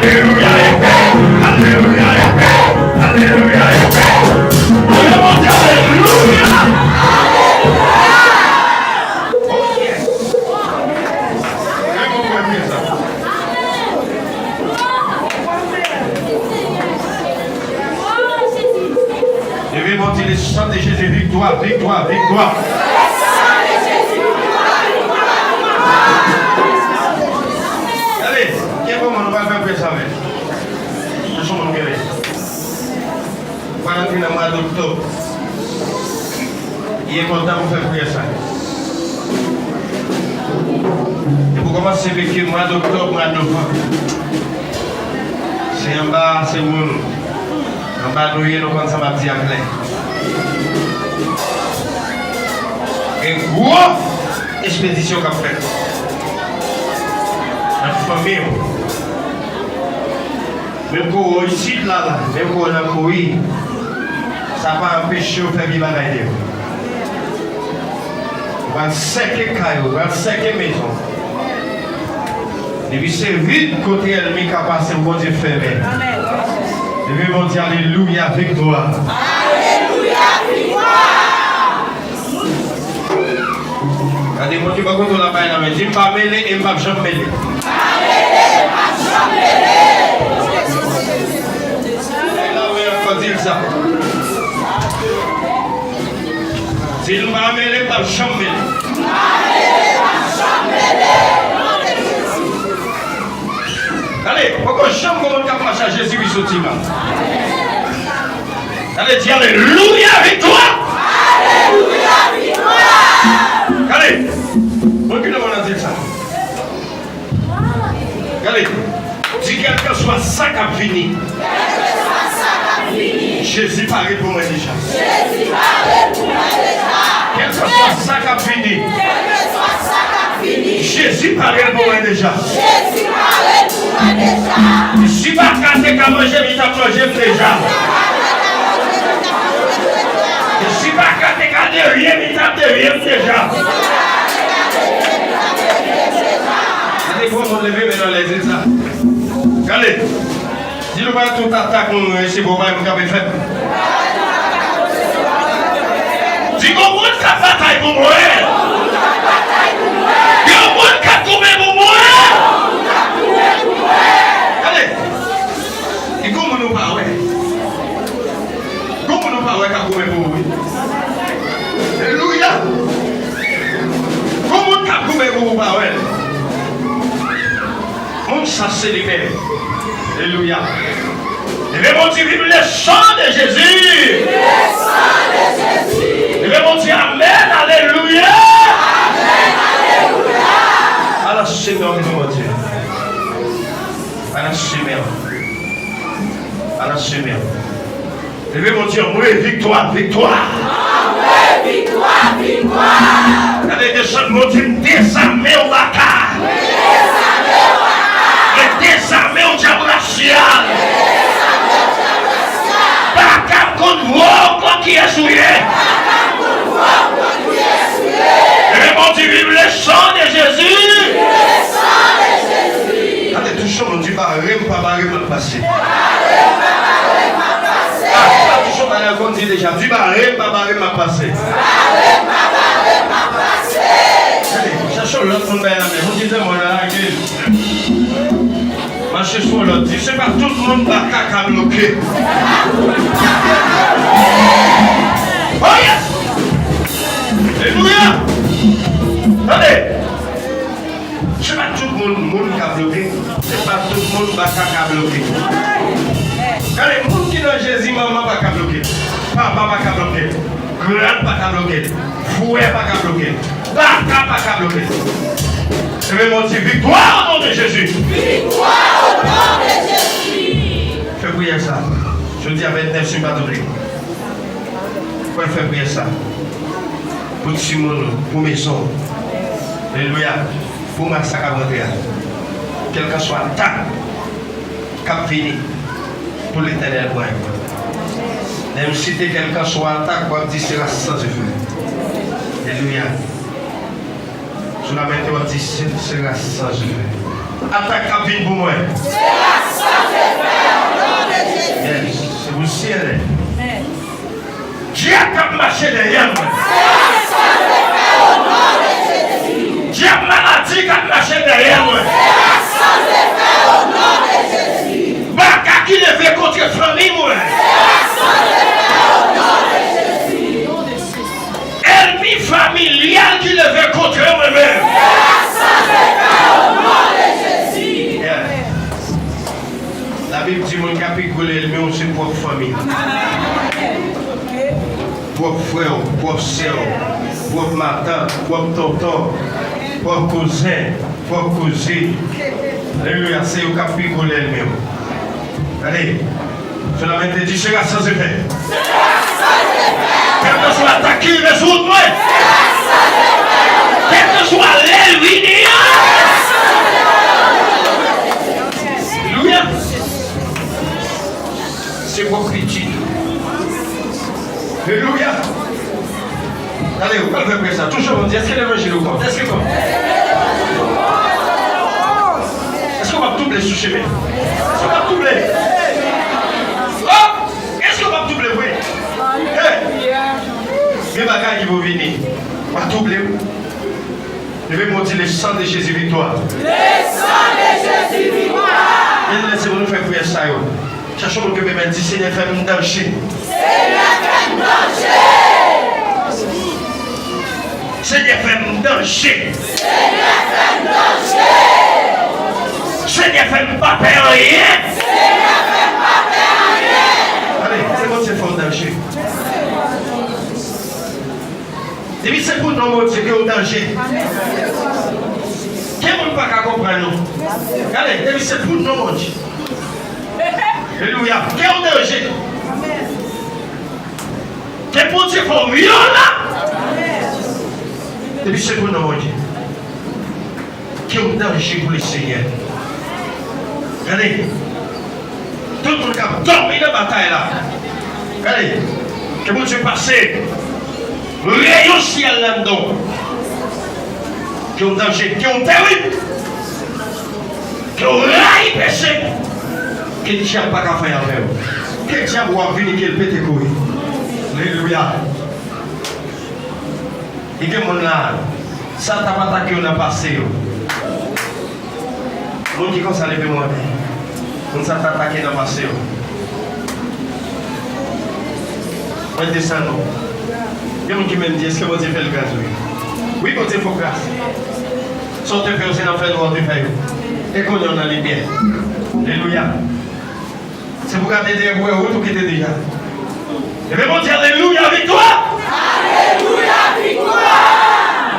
Alelouya, epe! Alelouya, epe! Alelouya, epe! Alelouya, epe! Alelouya! Leve men w, di, le sang de Jésus, viktwa, viktwa, viktwa. Gade, gen moman nou pral fè priyè sa avè l. Chèche yon moun kenbe. Ou pral antre nan mwa d oktòb. Li enpòtan pou fè priyè sa. E pou kòmanse, veke mwa d oktòb, mwa d novanm. Se anba, se moun. Anba nou ye, nou konn sa m ap di a klè. Gen gwo espedisyon k ap fèt nan fanmi w. Menm kou w isit la, la, menm kou w nan kouri, sa pa anpeche w fè vye bagay de yo. Ou pral sèke kay ou, ou pral sèke mezon. Depi se vid kote ènmi ka pase, Bondye fèmen. Depi Bondye, alelouya, viktwa. Alelouya, viktwa. Gade moun ki bò kote w la, bay nan men. Di, "M pa mele e m p ap janm mele." Di l, "M pa mele, m p ap janm mele." Gade, poko janm gon moun k ap mache a Jezi pi soti la. Gade, di, "Alelouya, viktwa!" Alelouya, viktwa! Gade, moun ki nan mòn nan di l sa. Gade, di, "Kèlkeswa sa k ap vini, Jezi pare pou mwen deja." Jezi pare pou mwen deja. Kèlkeswa sa k ap vini, Jezi pare pou mwen deja. Jezi pare pou mwen deja. Si Baka te ka manje, li t ap manje m deja. Si Baka te ka devye m, li t ap devye m deja. Gade, gwo moun leve men nan lè di sa. Gade. Di nou pa tout atak moun reyisi pou bay moun kanpe fèt. Di, "Gon moun k ap batay pou mwen. Gon moun k ap goumen pou mwen." Gade. E gon moun ou pa wè. Gon moun ou pa wè k ap goumen pou ou, wi. Alelouya. Gon moun k ap goumen pou ou pa wè l. Moun sa se li menm. Alelouya. Leve men w, di, "Vive le sang de Jésus." Vive le sang de Jésus. Leve men w, di, "Amèn, alelouya." Amèn, alelouya. Ala semen w, Bondye. Ala semen w. Ala semen w. Leve men w, di, "Anmwe, viktwa, viktwa." Anmwe, viktwa, viktwa. Gade, desann men w, di, "M dezame w, Baka." M dezame w, Baka. Mwen dezame w, dyab rasyal. Mwen dezame w, dyab rasyal. Baka, m konn vwa w, konn kiyès ou ye. Baka, m konn vwa w, konn kiyès ou ye. Leve men w, di, "Vive le sang de Jésus." Vive le sang de Jésus. Gade, touche yon moun, di, "Bare m, pa bare m, m ap pase." Bare m, pa bare m, m ap pase. Ah, sa touche yon bagay konn di deja. Di, "Bare m, pa bare m, m ap pase." Bare m, pa bare m, m ap pase. Gade, chache yon lòt moun bay lamen. Moun ki devan w la, lage l. Mache sou yon lòt. Di, "Se pa tout moun Baka ka bloke." Oh yes! Alelouya! Tande! Se pa tout moun, moun ka bloke. Se pa tout moun, Baka ka bloke. Gade, moun ki nan Jezi, manman pa ka bloke l. Papa pa ka bloke l. Grann pa ka bloke l. Frè pa ka bloke l. Baka pa ka bloke l. Leve men w, di, "Viktwa o non de Jezi." Viktwa o non de Jezi. Fè priyè sa. Jodi a vennèf septanm. Fò n fè priyè sa. Pou timoun ou, pou mezon ou. Alelouya. Pou mwa sa k ap rantre a. Kèlkanswa atak k ap vini, pou Letènèl pran yo. Lè m site kèlkanswa atak, w ap di se ras san zye fè. Alelouya. Sou la men w ap di se, se ras san zye fè. Atak k ap vin pou mwen. Mache dèyè mwen. Dyab maladi k ap mache dèyè mwen. Baka ki leve kontre fanmi mwen. Ènmi familyal ki leve kontre mwen menm. Yeah. Labib di moun k ap pi gwo lènmi w se pwòp fanmi. Pwòp frè w, pwòp sè w, pwòp matant, pwòp tonton, pwòp kouzen, pwòp kouzin. Alelouya, se yo k ap pi gwo lènmi w. Gade, sou la men te di, sera sans effet. Kèlkeswa atak ki rive sou wout mwen, kèlkeswa lè l vini an. Alelouya. Se pwòp pitit. Alelouya. Gade, ou pral fè prè sa. Touche Bondye. Èske levanjil ou kont? Èske kont? Èske w p ap touble sou chemen? Èske w p ap touble? Oh! Èske w p ap touble vre? Hey! Gen bagay ki pou vini. Pa touble. Leve men w di, le sang de Jésus victoire. Le sang de Jésus victoire. Byeneme, se pou nou fè priyè sa yo. Chache yon moun ke men di, Senyè, fè m danje. Senyè, fè m danje. Senyè, fè m danje. Senyè, fè m danje. Senyè, fè m pa pè anyen. Senyè, fè m pa pè anyen. Ale, se Bondye fè w danje. Depi se pou non Bondye, gen yon danje. Gen moun pa ka konprann nou. Gade, depi se pou non Bondye. Alelouya. Gen yon danje. Gen Bondye fè w yon la. Depi se pou non Bondye. Ke w danje pou Lesenyè. Gade, tout moun k ap dòmi nan batay la, gade, ke Bondye pase reyon syèl la anndan w. Ke w danje, ke w terib, ke w rayi peche, ke dyab pa ka fè avè w. Ke dyab ou a vini, ke l pete kouri. Alelouya. E gen moun la, sa t ap atake yo nan pase yo. Moun ki konsa leve men w anpil. Moun sa t atake nan pase yo. Mwen desann ou. Gen moun ki menm di, èske Bondye fè l gras? Wi. Wi, Bondye fè w gras. Sa w te fè yo, se nan fènwa w te fè yo. E kounye a w nan limyè. Alelouya. Se pou gade dèyè pou wè wout ou kite deja. Leve Bondye, alelouya, viktwa! Alelouya, viktwa!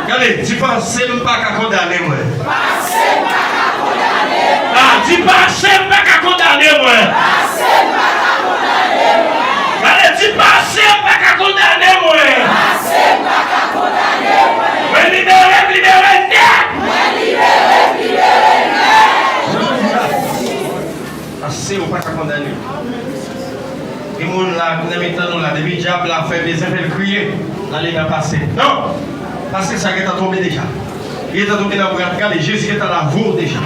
Gade, di pase m pa ka kondane mwen. Pase m pa ka kondane mwen. Ah, di pase m pa ka kondane mwen. Pase m pa ka kondane mwen. Gade, di pase m pa ka kondane mwen. Pase m pa ka kondane mwen. Mwen libere, m libere nèt. Mwen libere, m libere nèt. Pase ou pa ka kondane. Gen moun la, nan mitan nou la, depi dyab la fè bezwen fè l kriye, l ale nan pase. Non! Pase sa gentan tonbe deja. Li gentan tonbe nan bra, gade, Jezi gentan lave w deja.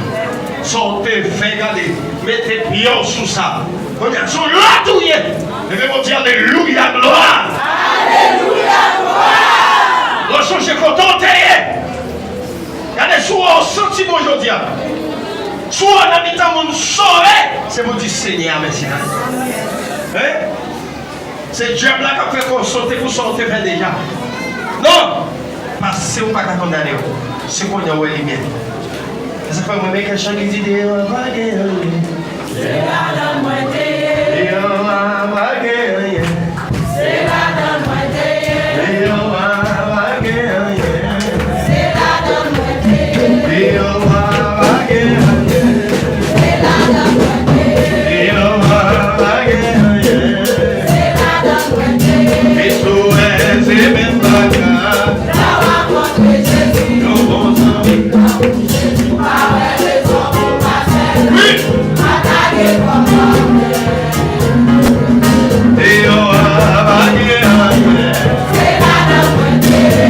Sa w te fè, gade, mete pye w sou sa. Kounye a, se yon lòt ou ye. Leve men w di, alelouya, glwa! Alelouya, glwa! Lè w sonje kote w te ye. Gade, si w wè w santi bon jodi a, si w wè w nan mitan moun sove, se pou di Senyè a mèsi. Hein? Se dyab la k ap fè kò w sote pou sa w te fè deja. Non! Pase ou pa ka kondane w. Se kounye a w wè limyè. Se sa k fè mwen renmen kè chan ki di, deyò a pa gen anyen. Se ladan mwen te ye. Deyò a pa gen anyen. Se ladan mwen te ye. Deyò a pa gen anyen. Se ladan mwen te ye. Deyò a pa gen anyen. Se ladan mwen te ye. Deyò a pa gen anyen. Se ladan mwen te ye. Kris ou wè se menm bagay. Sa w rakonte Jezi. Yon bon zanmi. Wi. Deyò a pa gen anyen.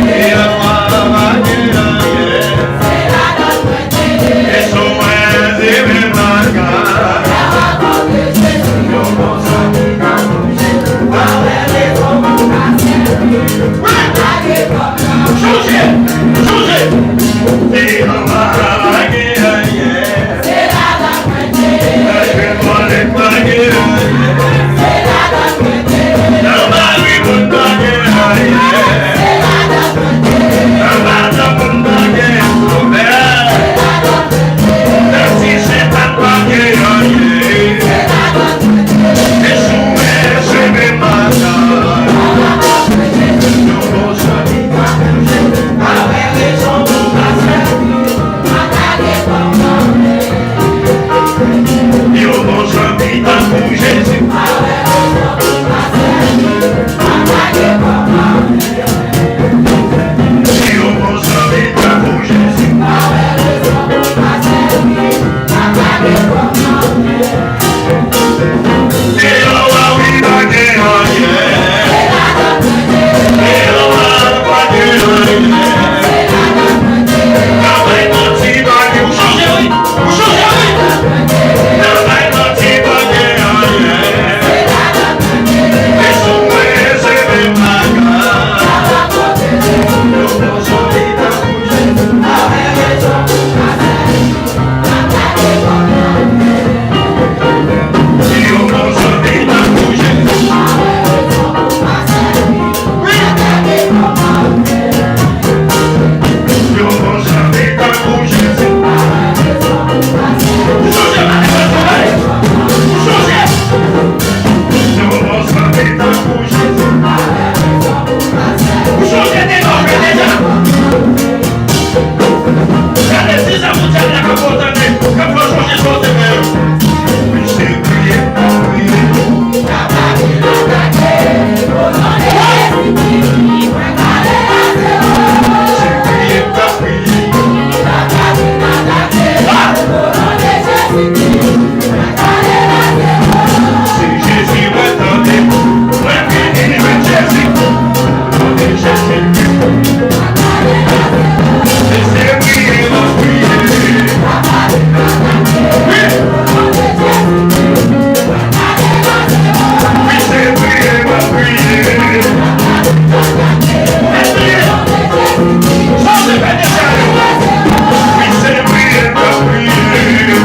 Deyò a pa gen anyen. E sou mwen se menm bagay. Yon bon zanmi. Wi. Se Jezi mwen tande. Mwen vini met Jezi. Tande Jezi. Se priye m ap priye. Wi. Wi, se priye m ap priye. Wi, priye. Sa w te fè deja yo. Wi, se priye m ap priye.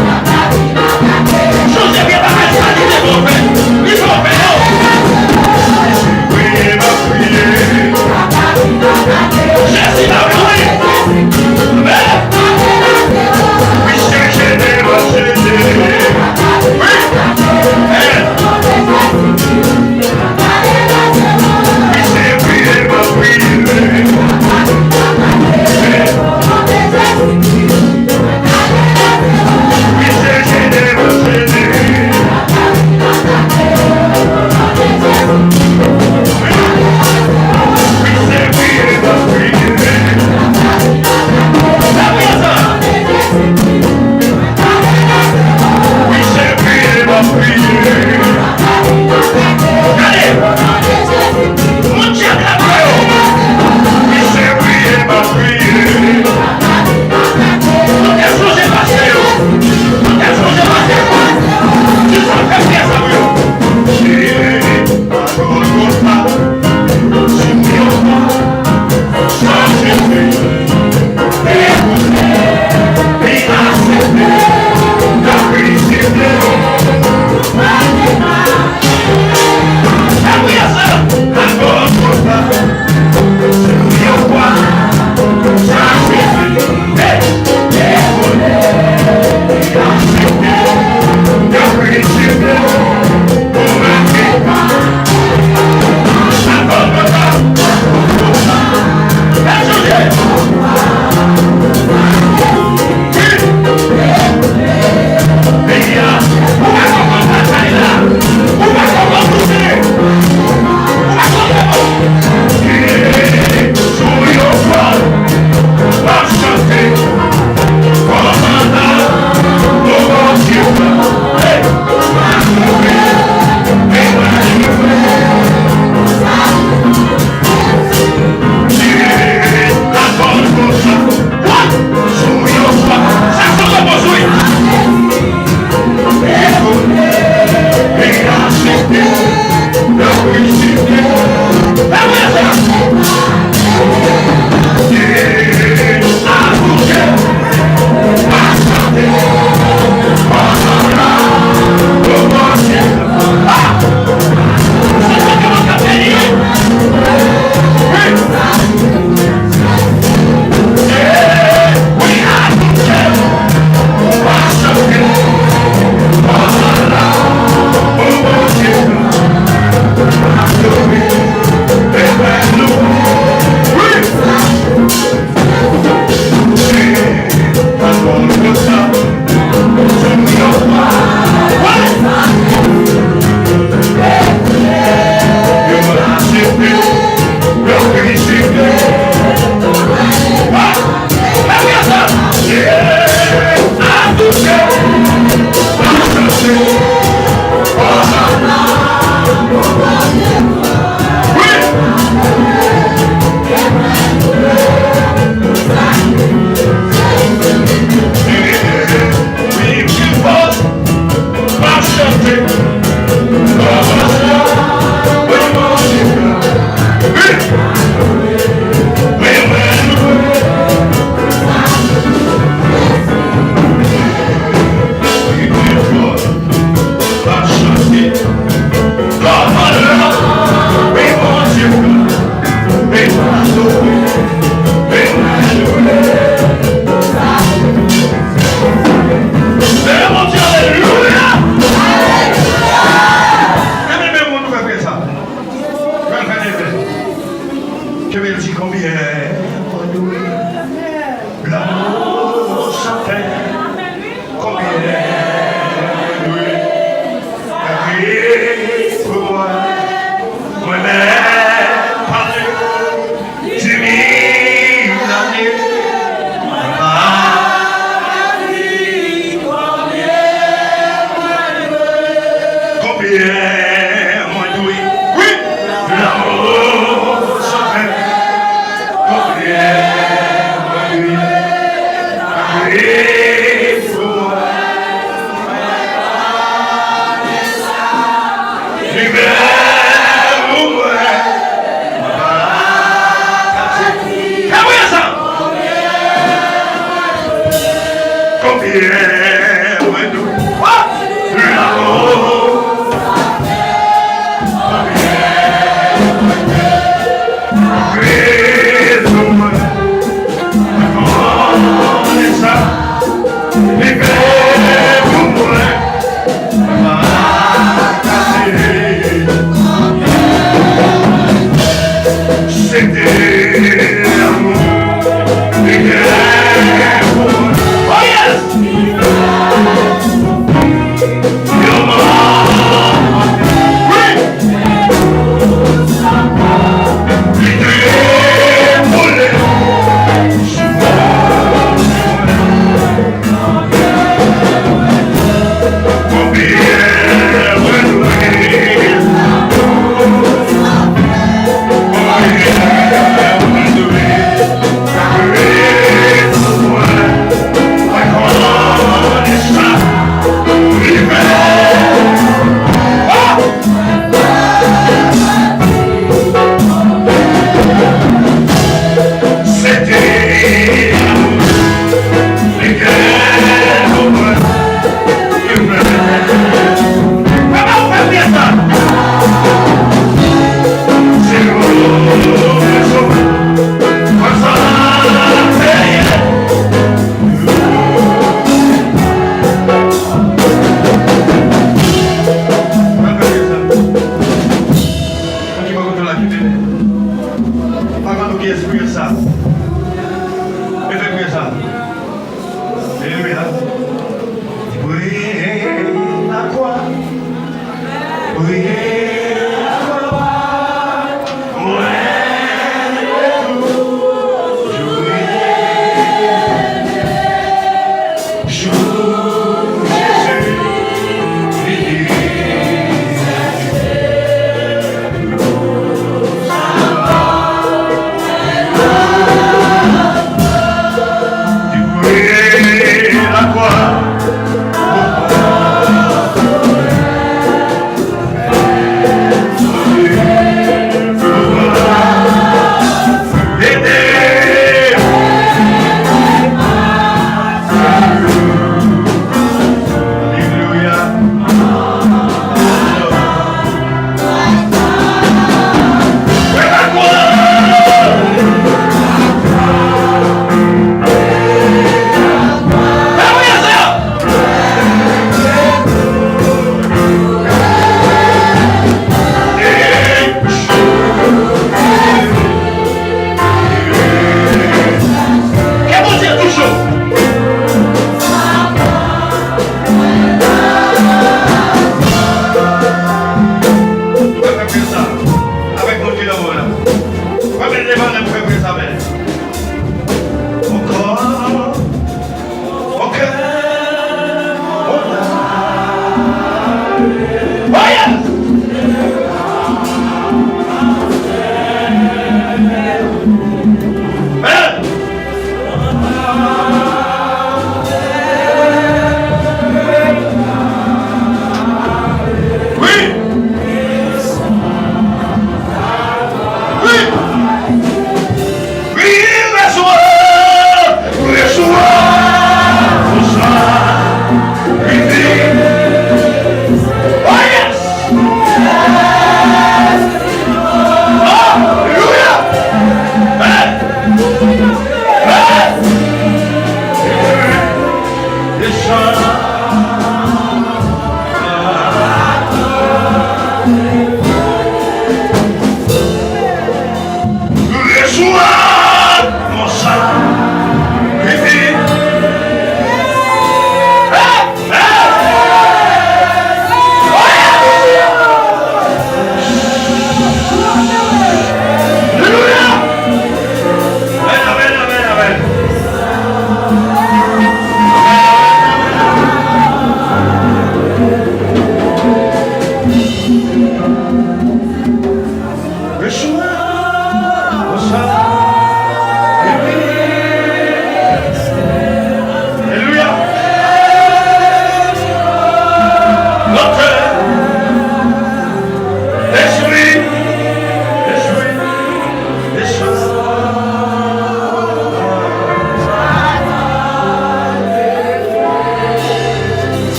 Konbyen mwen dwe, wi, lanmou san fen. Konbyen mwen dwe, wi, pou mwen. Libere mwen. Sa vre sa. Konbyen mwen dwe, lanmou. Oh yes!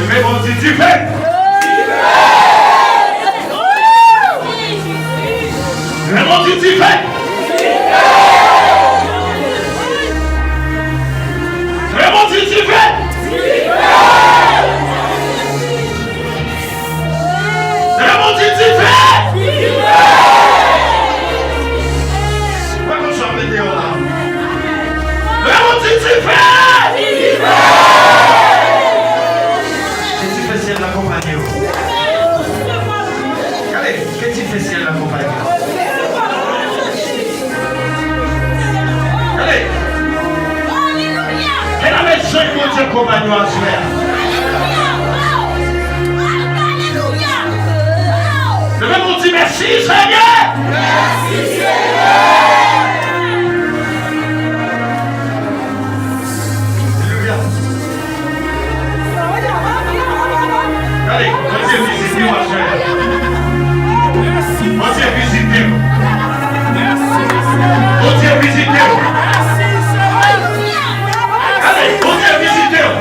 Leve men w, di dife! Leve men w, di dife! Leve men w, di dife! Lè Bondye di fè! Ou pa konn sa w ap mete yo la. Lè Bondye di fè! Ke dife syèl la akonpanye w. Gade, ke dife syèl la akonpanye w. Gade. Medam e zanj Bondye konpanye w aswè a. Leve men w di, mèsi, Senyè. Alelouya. Gade, Bondye vizite w aswè a. Bondye vizite w. Bondye vizite w. Gade, Bondye vizite w.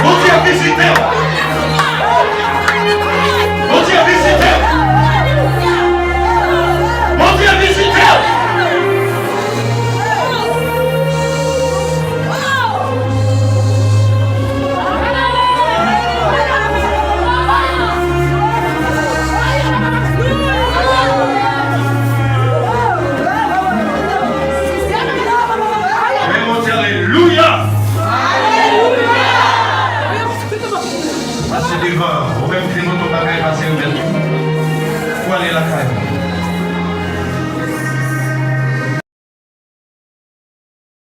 Bondye vizite w. Ou menm, se moto pa kay pase remèt. Ou ale lakay.